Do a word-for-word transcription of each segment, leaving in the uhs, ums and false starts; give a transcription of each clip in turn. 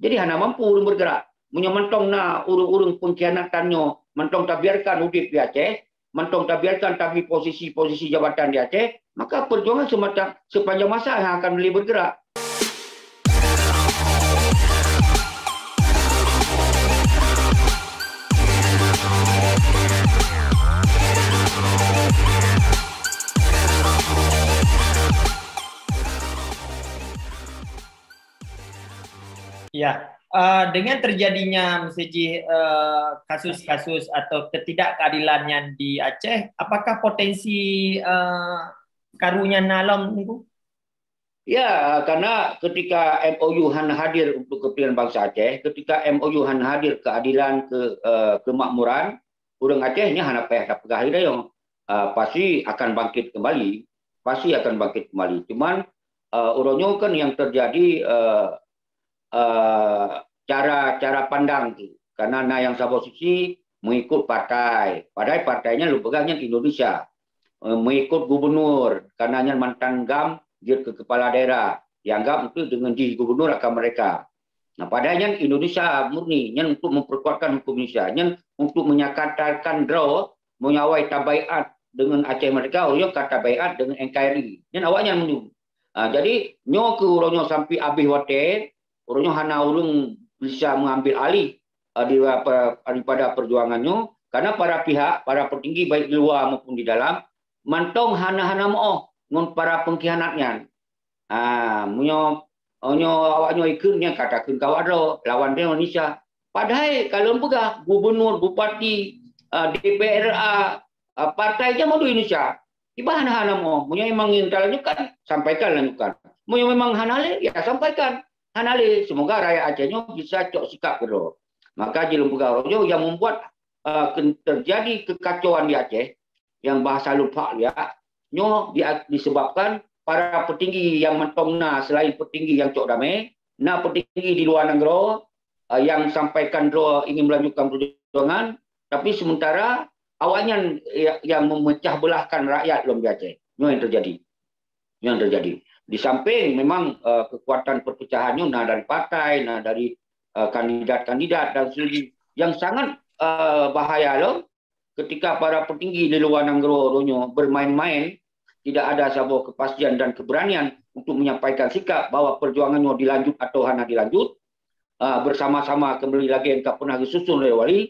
Jadi hana mampu ureuëng bergerak. Meunyoe mantong na ureuëng-ureuëng pengkhianatan nyoe, mantong tabiarkan udeb di Aceh, mantong tabiarkan tabri posisi-posisi jabatan di Aceh, maka perjuangan semata, sepanjang masa yang akan boleh bergerak. Ya, uh, dengan terjadinya misalnya uh, kasus-kasus atau ketidakkeadilan yang di Aceh, apakah potensi uh, karunya nalom niku? Ya, karena ketika M O U hana hadir untuk kepentingan bangsa Aceh, ketika M O U hana hadir keadilan, ke uh, kemakmuran, ureuëng Aceh nyan hana payah tapeugah lé dayong. Uh, pasti akan bangkit kembali, pasti akan bangkit kembali. Cuman uh, uroe nyoe kan yang terjadi uh, uh, cara cara pandang tu. Karena na yang saboh sisi mengikut partai, padahal partainya lôn peugah nyan Indonesia. Uh, mengikut gubernur, karena nyan mantan GAM jeuet ke kepala daerah, dianggap untuk dengan jih gubernur akan mereka. Nah, padahal nyan Indonesia murni, nyan untuk memperkuatkan hukum Indonesia, nyan untuk menyakatalkan droe meunyoe awai tabaiat dengan Aceh Merdeka, ureuëng ka tabaiat dengan N K R I. Nyan awaknyan meunyoe. Ha, jadi nyoe keu uroe nyoe sampai habéh watée, uroe nyoe hana ureuëng bisa mengambil alih uh, daripada perjuangan nyoe, karena para pihak, para petinggi baik di luar maupun di dalam, mantong hana-hana moh ngon para pengkhianat nyan. Ha, meunyoe nyoe awak nyoe ikheun nyan kata kheun kawat droe lawan Indonesia. Padahai kalau peugah gubernur, bupati, uh, D P R A, uh, partai je madu Indonesia. Iba hana-hana moh. Meunyoe memang ingin talanjutkan, sampaikan lanjutkan. Meunyoe memang hana lé, ya sampaikan. Hana lé, semoga rakyat Aceh nyoe bisa cok sikap keudroe. Maka jileumpah rojo yang membuat uh, terjadi kekacauan di Aceh, yang bahasa lupa ya, nyoe di, disebabkan para petinggi yang mantong na selain petinggi yang cok damai, na petinggi di luar nanggroe uh, yang sampaikan droe ingin melanjutkan perjuangan, tapi sementara awaknyan yang memecah belahkan rakyat lom di Aceh. Nyoe yang terjadi. Yang terjadi. Di samping memang uh, kekuatan perpecahan nyoe na dari partai, na dari uh, kandidat-kandidat dan sebagainya. Yang sangat uh, bahaya lom ketika para petinggi di luar nanggroe donya bermain-main, tidak ada saboh kepastian dan keberanian untuk menyampaikan sikap bahwa perjuangan nyoe dilanjut atau hana dilanjut, uh, bersama-sama kembali lagi yang tak pernah disusun oleh wali,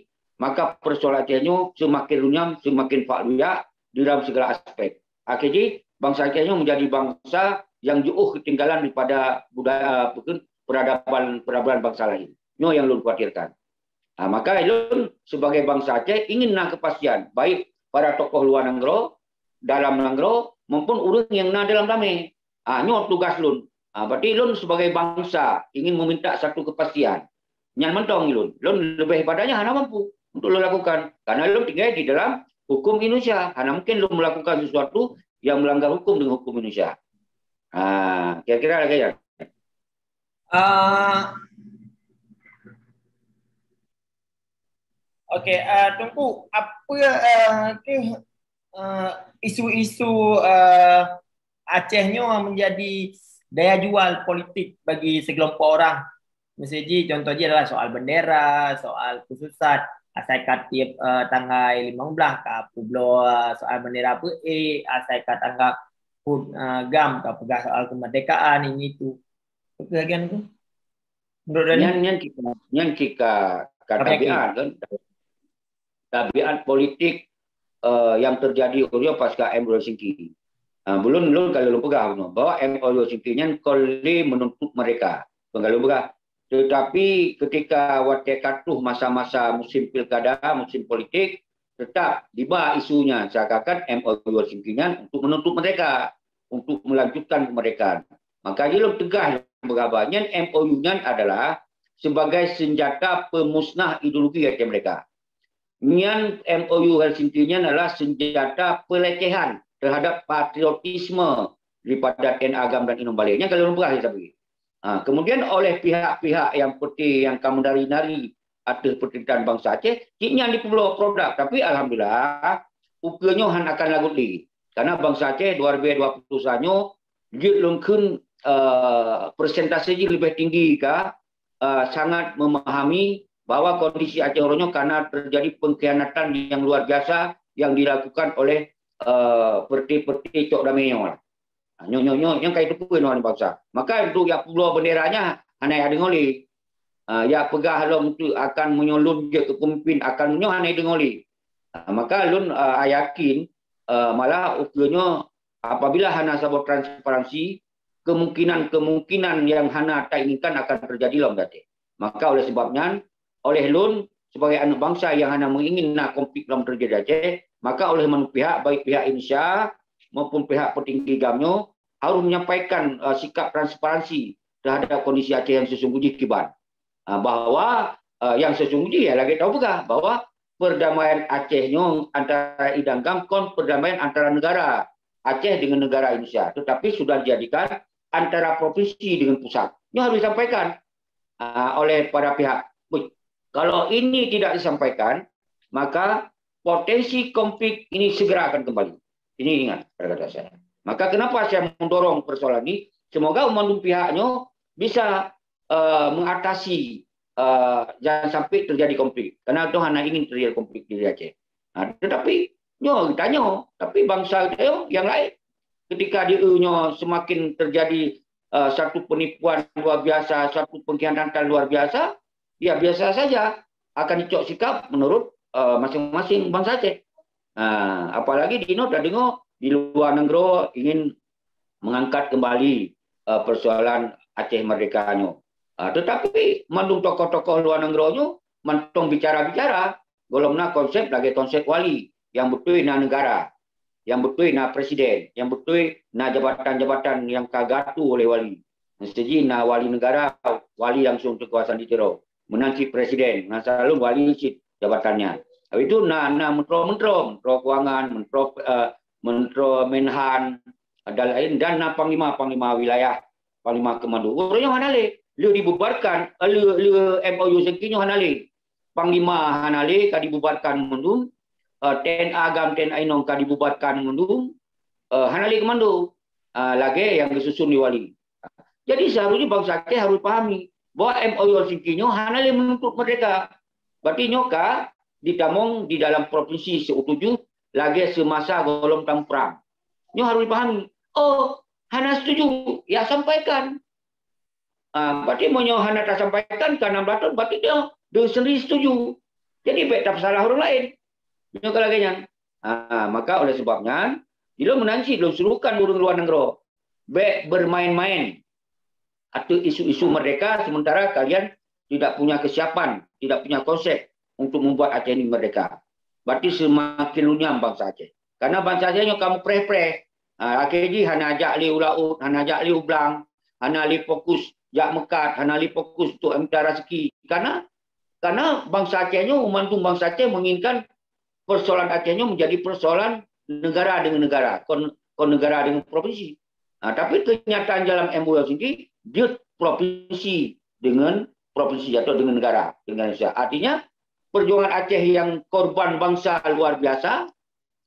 maka persoalan Aceh nyoe semakin runyam, semakin fakluyak di dalam segala aspek. Akhirnya bangsa Aceh nyoe menjadi bangsa yang jauh ketinggalan daripada budaya, peradaban peradaban bangsa lain. Nyoe yang lôn khawatirkan. Ha, maka lôn sebagai bangsa Aceh ingin na kepastian, baik para tokoh luar nanggroe, dalam nanggroe, maupun ureuëng yang na dalam damai. Ha, nyoe tugas lôn. Ha, berarti lôn sebagai bangsa ingin meminta satu kepastian. Nyan mantong lôn. Lôn lebih padanya hana mampu untuk lôn lakukan. Karena lôn tinggal di dalam hukum Indonesia. Hana mungkin lôn melakukan sesuatu yang melanggar hukum dengan hukum Indonesia. Ha, kira-kira lagi ya. Uh, Okey, uh, Teungku, apa uh, ke uh, isu-isu uh, Aceh nyoe menjadi daya jual politik bagi segelompok orang? Misalnya contoh je adalah soal bendera, soal khususat, asai ka tiep uh, tanggai lima belas ka publoe soal bendera apa eh, asai ka tanggap uh, GAM ka peugah soal kemerdekaan ini itu. Apa lagi tu? Nyan nyan kita nyan kita kata biar kan tabiat politik uh, yang terjadi uroe pasca M Helsinki. Uh, belum belum kalau lupa bahwa M Helsinki nyan kali menuntut mereka. Kalau lupa. Tetapi ketika waktu katuh masa-masa musim pilkada, musim politik, tetap diba isunya seakan-akan M Helsinki nyan untuk menuntut mereka, untuk melanjutkan kemerdekaan. Maka jilom tegas beraba nyan M O U nyan adalah sebagai senjata pemusnah ideologi Aceh Merdeka. Nyan M O U Helsinki nyan adalah senjata pelecehan terhadap patriotisme daripada T N A GAM dan Inong Balé. Nyan kalau orang peugah saya Ha, kemudian oleh pihak-pihak yang putih yang kamu dari-nari atas penderitaan bangsa Aceh, cik nyan dipeubloe produk. Tapi alhamdulillah, ukeue nyoe han akan lagut lé. Karena bangsa Aceh dua ribu dua puluh satu nyoe jeuet lungkheun uh, persentase jih lebih tinggi ka uh, sangat memahami bahwa kondisi Aceh uroe nyoe karena terjadi pengkhianatan yang luar biasa yang dilakukan oleh uh, partai-partai cok damé nyoe. Ha, nyoe, nyoe, nyoe, nyang ka jiteupeue ngon bangsa. Maka untuk jak peubloe bendera nyan hana jak deungoe lé. Ha, jak peugah lom tu akan meunyoe lôn jeuet keu pemimpin akan meunyoe hana deungoe lé. Ha, maka lôn, ha, yakin, ha, malah ukeue nyoe apabila hana saboh transparansi, kemungkinan-kemungkinan yang hana tainginkan akan terjadi lom di Aceh. Maka oleh sebab nyan, oleh lôn sebagai aneuk bangsa yang hana meuingin na konflik lom terjadi di Aceh, maka oleh mandum pihak, baik pihak Indonesia maupun pihak petinggi GAM nyoe harus menyampaikan uh, sikap transparansi terhadap kondisi Aceh yang sesungguhnya kiban. Uh, bahwa uh, yang sesungguhnya ya lagi tahu peugah bahwa perdamaian Aceh nyoe antara I dan GAM kon perdamaian antara negara Aceh dengan negara Indonesia, tetapi sudah dijadikan antara provinsi dengan pusat. Nyoe harus disampaikan uh, oleh para pihak. Kalau ini tidak disampaikan, maka potensi konflik ini segera akan kembali. Ini ingat pada kata saya. Maka kenapa saya mendorong persoalan ini? Semoga mandum pihak nyoe bisa uh, mengatasi uh, jangan sampai terjadi konflik. Karena itu hana ingin terjadi konflik di Aceh. Nah, tetapi nyoe kita nyoe, tapi bangsa kita nyoe yang lain. Ketika di nyoe semakin terjadi uh, satu penipuan luar biasa, satu pengkhianatan luar biasa, ya biasa saja akan dicok sikap menurut uh, masing-masing bangsa Aceh. Uh, apalagi di inoe dah dengar di luar negara ingin mengangkat kembali uh, persoalan Aceh Merdeka nyoe. Uh, tetapi mandum tokoh-tokoh luar negara nyoe mantong bicara-bicara, golom na konsep lagèe konsep wali, yang beutôi na negara, yang beutôi na presiden, yang beutôi na jabatan-jabatan yang ka gatu oleh wali. Mesti na wali negara, wali langsung kekuasaan di Tiro. Meunan cit presiden, meunan saleuem wali cit jabatannya. Habis itu na na menteri-menteri, menteri keuangan, menteri uh, menteri Menhan dan lain dan na panglima-panglima wilayah, panglima komando. Ureueng nyoe hana lé, le dibubarkan, le le M O U sengki nyoe hana lé. Panglima hana lé ka dibubarkan mandum, uh, T N A GAM T N A inong ka dibubarkan mandum, uh, hana lé komando. Uh, lagèe yang disusun di wali. Jadi seharusnya bangsa Aceh harus pahami bahwa M O U Helsinki nyoe hana lé menuntut merdeka. Berarti nyoe ka ditamong di dalam provinsi seutuju lagèe semasa golom tamprang. Nyoe harus dipahami. Oh, hana setuju, ya sampaikan. Ah, berarti meunyoe hana tasampaikan ka enam belas tahun, berarti dia, dia sendiri setuju. Jadi bèk tapeusalah ureueng lain. Nyoe ka lagèe nyan. Ah, maka oleh sebab nyan, di lôn meunan cit lôn serukan ureueng luar nanggroe. Bèk bermain-main atau isu-isu merdeka sementara kalian tidak punya kesiapan, tidak punya konsep untuk membuat Aceh ini merdeka. Berarti semakin runyam bangsa Aceh. Karena bangsa Aceh nyoe kamu preh-preh. Ha, akhé jih hana jak lé u laôt, hana jak lé u blang, hana lé fokus jak meukat, hana lé fokus untuk minta rezeki. Karena karena bangsa Aceh nyoe, umat bangsa Aceh menginginkan persoalan Aceh nyoe menjadi persoalan negara dengan negara, kon, kon negara dengan provinsi. Nah, tapi kenyataan dalam M O U sendiri, dia provinsi dengan provinsi atau dengan negara, dengan Indonesia. Artinya, perjuangan Aceh yang korban bangsa luar biasa,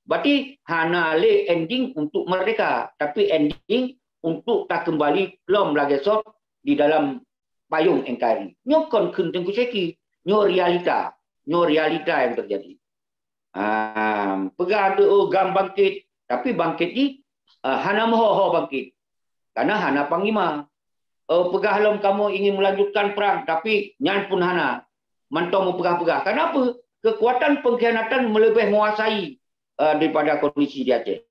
berarti hana lé ending untuk merdeka, tapi ending untuk tak kembali lom lagèe sot di dalam payung N K R I. Nyoe kon kheun Teungku Syeki, nyoe realita, nyoe realita yang terjadi. Ah, peugah tu, oh, GAM bangkit, tapi bangkit jih, ah, hana meuho-ho bangkit. Karena hana panglima. Oh, peugah lom kamoe ingin melanjutkan perang, tapi nyan pun hana. Mantong meupeugah-peugah. Kenapa? Kekuatan pengkhianatan meleubeh menguasai uh, daripada kondisi di Aceh.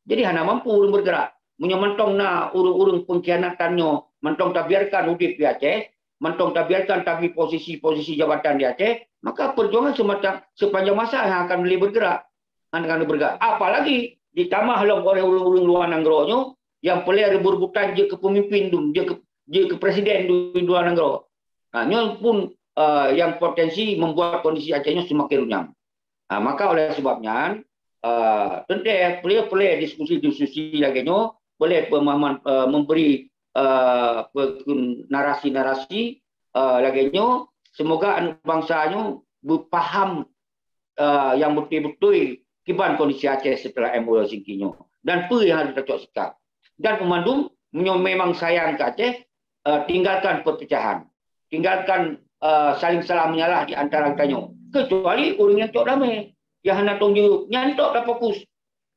Jadi hana mampu ureueng bergerak. Meunyoe mantong na ureueng-ureueng pengkhianatan nyoe, mantong tabiarkan udép di Aceh, mantong tabiarkan tabri posisi-posisi jabatan di Aceh, maka perjuangan semata, sepanjang masa yang akan boleh bergerak, akan bergerak. Apalagi ditamah lom oleh ureueng-ureueng luar nanggroe nyoe yang peureulèe rebut-rebutan jeuet keu pemimpin dum, jeuet keu, jeuet keu presiden dum di luar nanggroe. Ha, nyoe pun uh, yang potensi membuat kondisi Aceh nyoe semakin runyam. Ha, maka oleh sebab nyan, uh, teuntèe peureulèe-peureulèe diskusi-diskusi lagèe nyoe, boleh pemahaman uh, memberi uh, narasi-narasi uh, lagèe nyoe, semoga aneuk bangsa nyoe beupaham uh, yang beutôi-beutôi kiban kondisi Aceh setelah M O U Helsinki nyoe dan peue yang harus tacok sikap. Dan peumandum, meunyoe memang sayang keu Aceh, uh, tinggalkan perpecahan. tinggalkan uh, saling salah menyalah di antara kita nyoe. Kecuali ureuëng nyang cok damai, nyang hana tong jaweueb, nyan tok tafokus.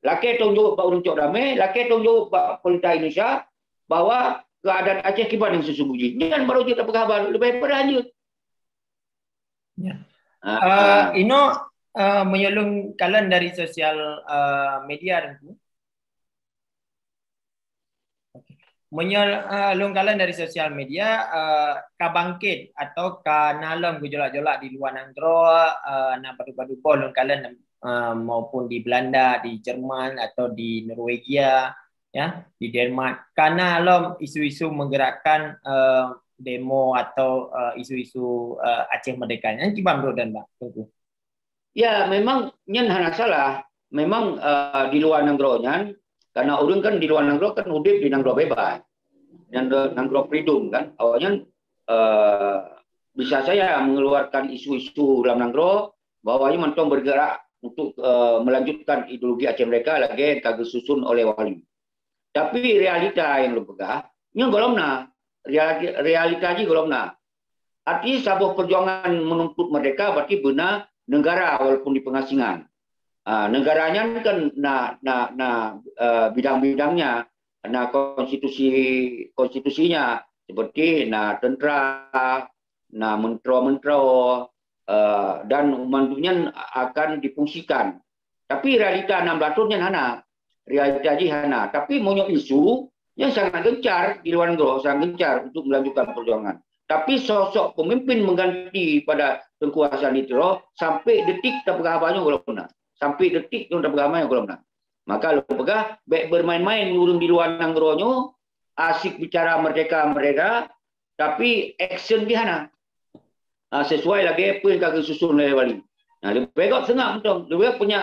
Lakée tong jaweueb bak ureuëng cok damai, lakée tong jaweueb bak pemerintah Indonesia bahwa keadaan Aceh kiban nyang sesungguhnya. Nyan baru jeuet tapeugah haba leubeh pada hanjeuet. Ya. Uh, Ino, uh, meunyoe lôn kalon dari sosial uh, media, Teungku. Meunyoe uh, lôn kalon dari sosial media, uh, ka bangkit atau ka na lom geujolak-jolak di luwa nanggroe, uh, na padub-padub boh lôn kalon uh, maupun di Belanda, di Jerman atau di Norwegia, ya, di Denmark, ka na lom isu-isu menggerakkan uh, demo atau uh, isu-isu uh, Aceh Merdeka. Nyan kiban menurut Anda, Teungku? Ya, memang nyan hana salah. Memang uh, di luwa nanggroe nyan, karena ureuëng kan di luwa nanggroe kan udeb di nanggroe bebas. Nanggroe, nanggroe freedom kan. Awaknyan uh, bisa saja mengeluarkan isu-isu dalam nanggroe bahwa awaknyan mantong bergerak untuk uh, melanjutkan ideologi Aceh Merdeka lagée ka geususun oleh wali. Tapi realita nyang lôn peugah, nyoe gohlom na. Realita jih gohlom na. Arti saboh perjuangan menuntut merdeka berarti beuna negara walaupun di pengasingan. Ha, negara nyan kan na na na uh, bidang-bidangnya, na konstitusi konstitusinya seperti na tentera, na menteri-menteri uh, dan mandum nyan akan difungsikan. Tapi realita enam ratus nyan hana. Realita jih hana. Tapi meunyoe isu, nyan sangat gencar di luwa nanggroe, sangat gencar untuk melanjutkan perjuangan. Tapi sosok pemimpin mengganti pada Teungku Hasan di Tiro sampai detik tapeugah haba nyoe gohlom na. Sampai detik nyoe tapeugah haba nyoe gohlom na. Maka lôn peugah, bék bermain-main ureuëng di luwa nanggroe nyoe, asik bicara merdeka-merdeka, tapi action jih hana. Ha, sesuai lagée peue nyang ka geususun lé wali. Nah, leubeh gét seungab mantong. Leubeh gét punya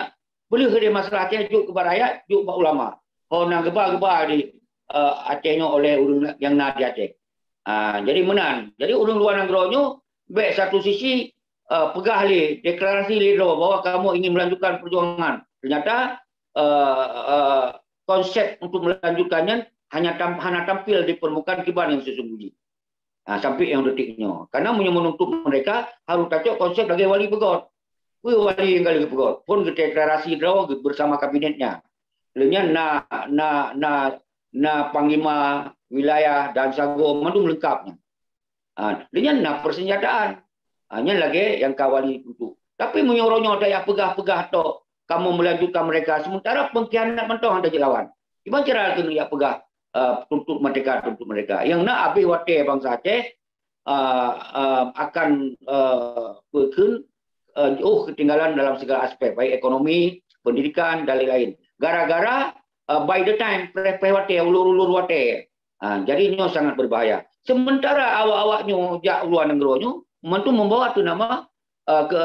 peuleueh deh masalah Aceh jok keu bak rakyat, jok bak ulama. Ho na geuba-geuba di uh, Aceh nyoe oleh ureuëng nyang na di Aceh. Ha, jadi meunan. Jadi ureuëng luwa nanggroe nyoe bék satu sisi uh, peugah lé, deklarasi lé droe bahwa kamu ingin melanjutkan perjuangan. Ternyata uh, uh, konsep untuk melanjutkan nyan hanya tam, hana tampil di permukaan kiban nyang sesungguhnya. Ha, sampai nyang detik nyoe. Karena meunyoe menuntut merdeka harus tacok konsep lagée wali peugét. Peue wali nyang ka lheueh peugét? Phon geudeklarasi droe bersama kabinetnya. Lheueh nyan na na na na panglima wilayah dan sagoe mandum leungkap nyan. Ha, lheueh nyan na persenjataan. Ha, nyan lagée nyang ka wali tuntut. Tapi meunyoe uroe nyoe tajak peugah-peugah tok kamoe melanjutkan merdeka, sementara pengkhianat mantong hana jilawan. Kiban cara keuneuk jak peugah uh, tuntut merdeka, tuntut merdeka. Nyang na abéh watée bansa Aceh uh, uh, akan uh, beukheun uh, jauh ketinggalan dalam segala aspek, baik ekonomi, pendidikan dan lain-lain. Gara-gara uh, by the time preh-preh watée, ulur-ulur watée. Uh, jadi nyoe sangat berbahaya. Sementara awak-awak nyoe jak luwa nanggroe nyoe mantu membawa ateueh nama uh, ke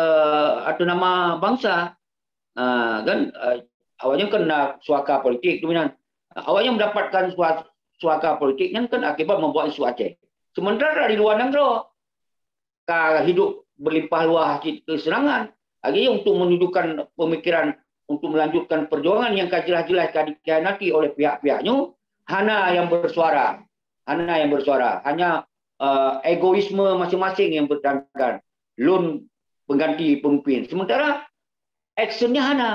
ateueh nama bangsa. Uh, kan uh, awaknya kan na suaka politik tu kan. Awaknya mendapatkan suaka politik kan akibat membawa isu Aceh. Sementara di luwa nanggroe ka hidup berlimpah luah cit kesenangan. Lagi untuk menunjukkan pemikiran untuk melanjutkan perjuangan yang ka jelas-jelas ka dikhianati oleh pihak-pihak nyoe, hana yang bersuara. Hana yang bersuara. Hanya uh, egoisme masing-masing yang bertandingan. Lôn pengganti pemimpin. Sementara action-nya hana.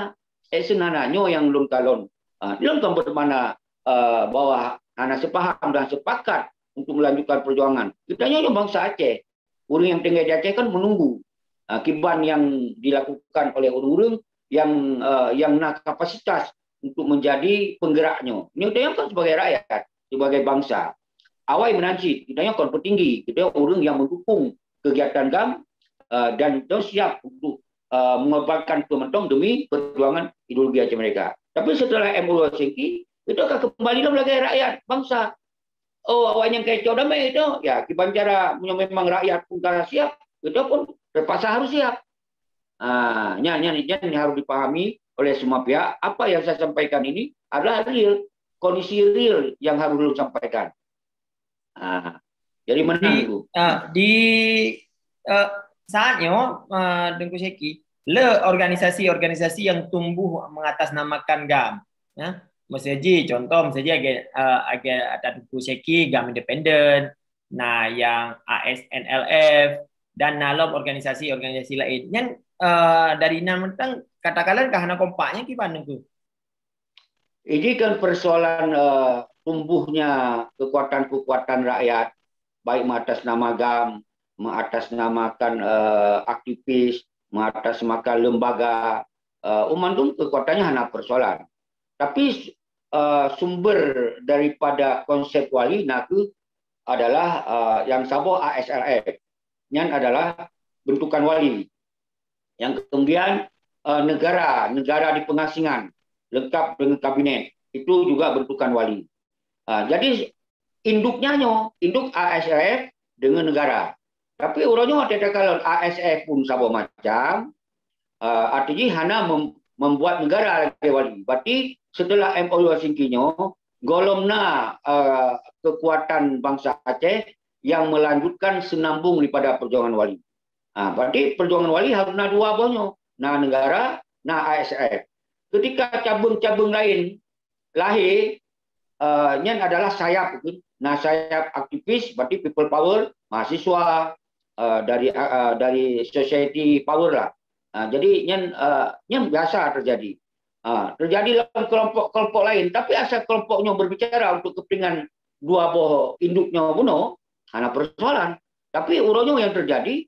Action hana. Nyoe yang lôn kalon. Uh, lôn kan bermakna uh, bahwa hana sepaham dan sepakat untuk melanjutkan perjuangan. Kita nyoe bangsa Aceh. Ureuëng yang tinggal di Aceh kan menunggu uh, kiban yang dilakukan oleh ureuëng-ureuëng yang uh, yang na kapasitas untuk menjadi penggeraknya. Nyoe kan sebagai rakyat, sebagai bangsa. Awai meunan cit, kita nyoe kon petinggi, kita nyoe ureuëng yang mendukung kegiatan GAM uh, dan kita siap untuk uh, mengorbankan pementong demi perjuangan ideologi Aceh Merdeka. Tapi setelah M U Helsinki, kita akan kembali lagi rakyat, bangsa. Oh, awak nyang kecoh damai itu, ya, kiban cara memang rakyat pun kalau siap, kita pun terpaksa harus siap. Ah, nyan, nyan, nyan harus dipahami oleh semua pihak. Apa yang saya sampaikan ini adalah real, kondisi real yang harus disampaikan. Ah, jadi menang di, uh, di uh, saat nyoe uh, Teungku Syeki, le organisasi-organisasi yang tumbuh mengatasnamakan GAM, ya. Misalnya contoh, misalnya agi uh, agi ada Teungku Syeki, GAM independen, na nyang A S N L F, dan na lom organisasi-organisasi laén. Nyan, eh, dari nan mantong katakanlah ka hana kompak, nyan kiban Teungku? Ini kan persoalan, eh, tumbuhnya kekuatan-kekuatan rakyat, baik mengatasnama GAM, mengatasnamakan, eh, aktivis, mengatasnamakan lembaga, eh, umandum kekuatannya hana persoalan. Tapi, eh, sumber daripada konsep wali na kheueh adalah, eh, nyang saboh A S L F. Nyan adalah bentukan wali. Yang kemudian, eh, negara, negara di pengasingan, lengkap dengan kabinet. Itu juga bentukan wali. Ah, jadi induknya nyoe, induk A S F dengan negara. Tapi uroe nyoe teuka kalon A S F pun saboh macam, eh, artinya hana mem-, membuat negara lagi wali. Berarti setelah M O U Helsinki nyoe, golom na, eh, kekuatan bangsa Aceh yang melanjutkan senambung daripada perjuangan wali. Ha, berarti perjuangan wali harus na dua boh nyoe, na negara, na A S F. Ketika cabang-cabang lain lahé, eh, nyan adalah sayap, na sayap aktivis, berarti people power, mahasiswa, eh, dari, eh, dari society power lah. Ha, jadi nyan, eh, nyan biasa terjadi. Ha, terjadi dalam kelompok-kelompok lain, tapi asal kelompok nyoe berbicara untuk kepentingan dua boh induk nyoe bunoe, hana persoalan. Tapi uroe nyoe yang terjadi,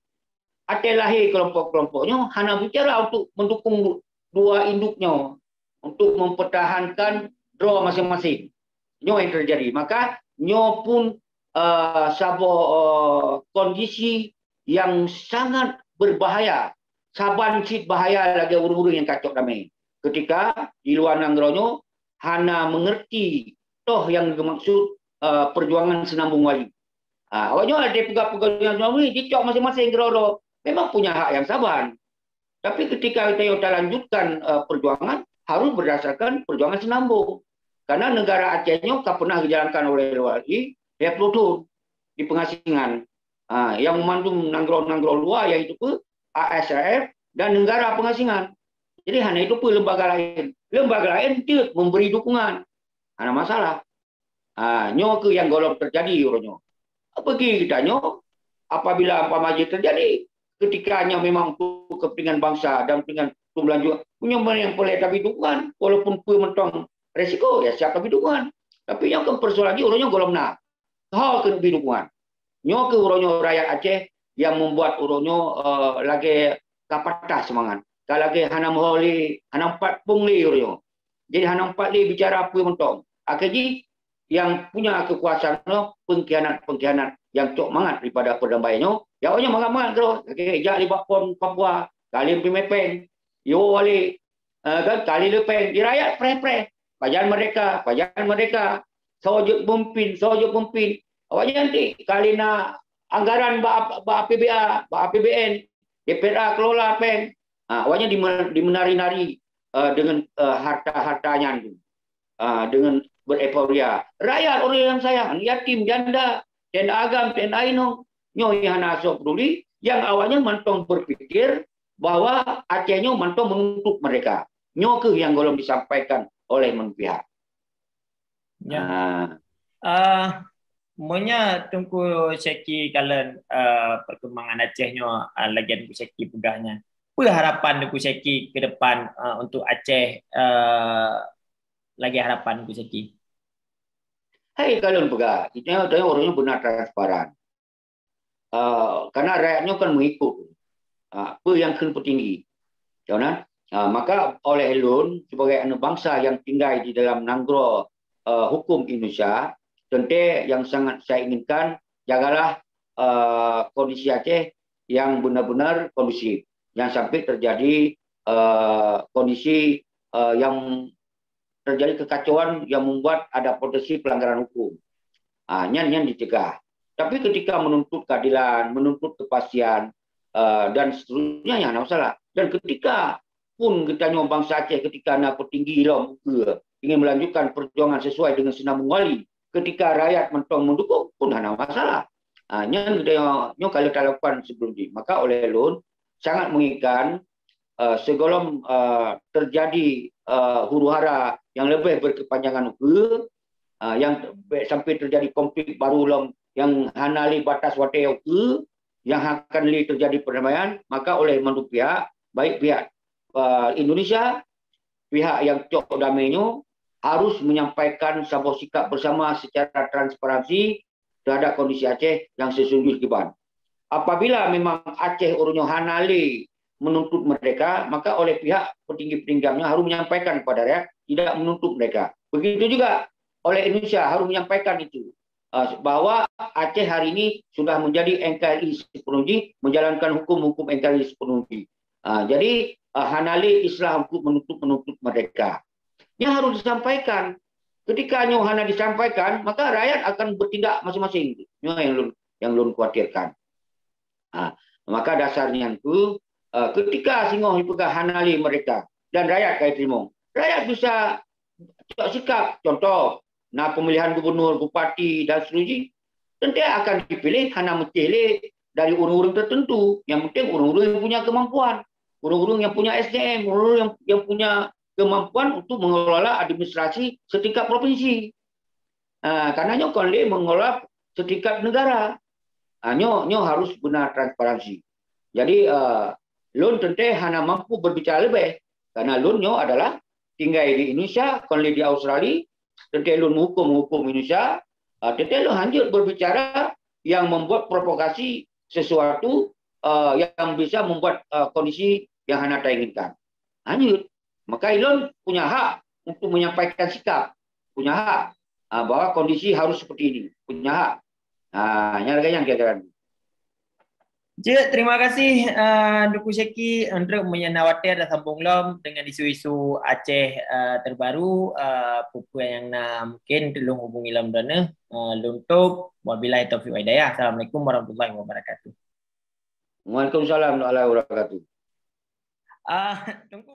até lahé kelompok-kelompok nyoe hana bicara untuk mendukung du-, dua induk nyoe untuk mempertahankan droe masing-masing. Nyoe yang terjadi. Maka nyoe pun, eh, saboh, eh, kondisi yang sangat berbahaya. Saban cit bahaya lagée ureuëng-ureuëng nyang kacok damé. Ketika di luwa nanggroe nyoe hana mengerti toh yang dimaksud, eh, perjuangan senambung wali. Ah, awak nyoe ada peugah-peugah nyang nyoe jicok masing-masing keudroe-droe. Memang punya hak yang saban. Tapi ketika kita yang lanjutkan, eh, perjuangan, harus berdasarkan perjuangan senambung. Karena negara Aceh nyoe ka pernah dijalankan oleh wali tiga puluh tahun di pengasingan. Ah, yang mandum nanggroe-nanggroe luwa, yaitu ke A S R F dan negara pengasingan. Jadi hana itu pun lembaga lain. Lembaga lain dia memberi dukungan. Hana masalah. Ha, nyoe keuh nyang golom terjadi uroe nyoe. Bagi geutanyoe, apabila umpama jih terjadi, ketika nyoe memang untuk kepentingan bangsa dan kepentingan untuk melanjut, meunyoe nyang boleh tabi dukungan, walaupun peue mantong resiko, ya siap tabi dukungan. Tapi nyoe kan persoalan jih uroe nyoe golom na. Ho keuneuk bi dukungan. Nyoe keuh uroe nyoe rakyat Aceh yang membuat uroe nyoe, eh, lagée ka patah semangat. Ka lagée hana meuho lé, hana meupat pung lé uroe nyoe. Jadi hana meupat lé bicara peue mantong. Akhé jih yang punya kekuasaan nyoe pengkhianat-pengkhianat yang cok mangat daripada perdamaian nyoe. Ya awak nyoe mangat-mangat keudroe. Lagée jak di bak pom Papua, ka lheueh peumimpén. Yo wali, eh, kan, ka lheueh leupeng, di rakyat preh-preh. Pajan merdeka, pajan merdeka. Soe jeuet peumimpin, soe jeuet peumimpin. Awaknyan ti ka lheueh na anggaran bak, bak A P B A, bak A P B N, D P R A kelola péng. Ha, awaknyan dime-, dimenari-nari, eh, dengan, eh, harta-harta nyan tu. Ah, dengan bereporia. Rakyat orang yang sayang, yatim, janda, tenda agam, tenda inong, nyoe nyang hana asoe peduli, yang awaknyan mantong berpikir bahwa Aceh nyoe mantong menuntut merdeka. Nyoe keuh yang golom disampaikan oleh menpihak. Ya. Ah. Ah, meunyoe Teungku Syeki kalon, ah, perkembangan Aceh nyoe, ah, lagée Teungku Syeki peugah nyan, peue harapan Teungku Syeki ke depan, ah, untuk Aceh, ah, lagée harapan Teungku Syeki? Hai, kalon peugah, kita tengok orang nyoe beuna transparan. Ah, karena rakyat nyoe kan mengikut, ah, apa yang kheun petinggi. Tahu kan? Ah, maka oleh lôn sebagai aneuk bangsa yang tinggai di dalam nanggroe, ah, hukum Indonesia, teuntée yang sangat saya inginkan, jagalah, ah, kondisi Aceh yang benar-benar kondusif. Jangan sampai terjadi, ah, kondisi, ah, yang terjadi kekacauan yang membuat ada potensi pelanggaran hukum. Ah, nyan, nyan dicegah. Tapi ketika menuntut keadilan, menuntut kepastian, ah, dan seterusnya, ya, hana masalah. Dan ketika pun geutanyoe bangsa Aceh ketika na petinggi lom ukeue ingin melanjutkan perjuangan sesuai dengan senambung wali, ketika rakyat mantong mendukung pun hana masalah. Ah, nyan geutanyoe nyoe ka lheueh talakukan sebelum jih. Maka oleh lôn sangat menginginkan, eh, sigohlom, eh, terjadi, eh, huru-hara yang lebih berkepanjangan ukeue, eh, yang sampai terjadi konflik baru lom nyang hana lé batas watée nyang akan lé teujadi perdamaian, maka oleh mandum pihak, baik pihak, uh, Indonesia, pihak nyang cok damai nyoe, harus menyampaikan saboh sikap bersama secara transparansi terhadap kondisi Aceh nyang sesungguh kiban. Apabila memang Aceh ureuëng nyoe hana lé menuntut merdeka, maka oleh pihak petinggi-petinggi GAM nyoe harus menyampaikan kepada rakyat tidak menuntut mereka. Begitu juga oleh Indonesia harus menyampaikan itu, uh, bahwa Aceh hari ini sudah menjadi NKRI sepenuh jih, menjalankan hukum-hukum NKRI sepenuh jih. Uh, jadi, uh, hana lé istilah untuk menuntut-menuntut merdeka. Nyan harus disampaikan. Ketika nyoe hana disampaikan, maka rakyat akan bertindak masing-masing. Nyoe nyang lôn, nyang lôn khawatirkan. Ha, maka dasar nyan tu, uh, ketika singoh jipeugah hana lé merdeka dan rakyat ka jiteurimong, rakyat bisa cok sikap. Contoh, na pemilihan gubernur, bupati dan seterusnya, tentu akan dipilih hana meusti lé dari ureuëng-ureuëng tertentu. Yang penting ureuëng-ureuëng yang punya kemampuan, ureuëng-ureuëng yang punya SDM, ureuëng yang, yang punya kemampuan untuk mengelola administrasi setingkat provinsi. Uh, karena nyoe kon lé mengelola setingkat negara. Uh, nyoe, nyoe harus benar transparansi. Jadi, uh, lôn tentu hana mampu berbicara lebih. Karena lôn nyoe adalah tinggai di Indonesia, kon lé di Australia, tentu lôn menghukum-hukum Indonesia, uh, tentu lôn hanya berbicara yang membuat provokasi sesuatu, uh, yang bisa membuat, uh, kondisi yang hana tainginkan. Hanyut. Maka ilôn punya hak untuk menyampaikan sikap, punya hak, uh, bahwa kondisi harus seperti ini, punya hak. Uh, nyan lagée nyan kira-kira. Cek, terima kasih uh, Teungku Syeki untuk menyena watée dan sambung lom dengan isu-isu Aceh uh, terbaru, uh, peue-peue nyang na mungkin tulông hubungi lom droeneuh. Uh, lôn tôp, wabillahi taufiq wal hidayah. Assalamualaikum warahmatullahi wabarakatuh. Waalaikumsalam warahmatullahi wabarakatuh. Uh, Teungku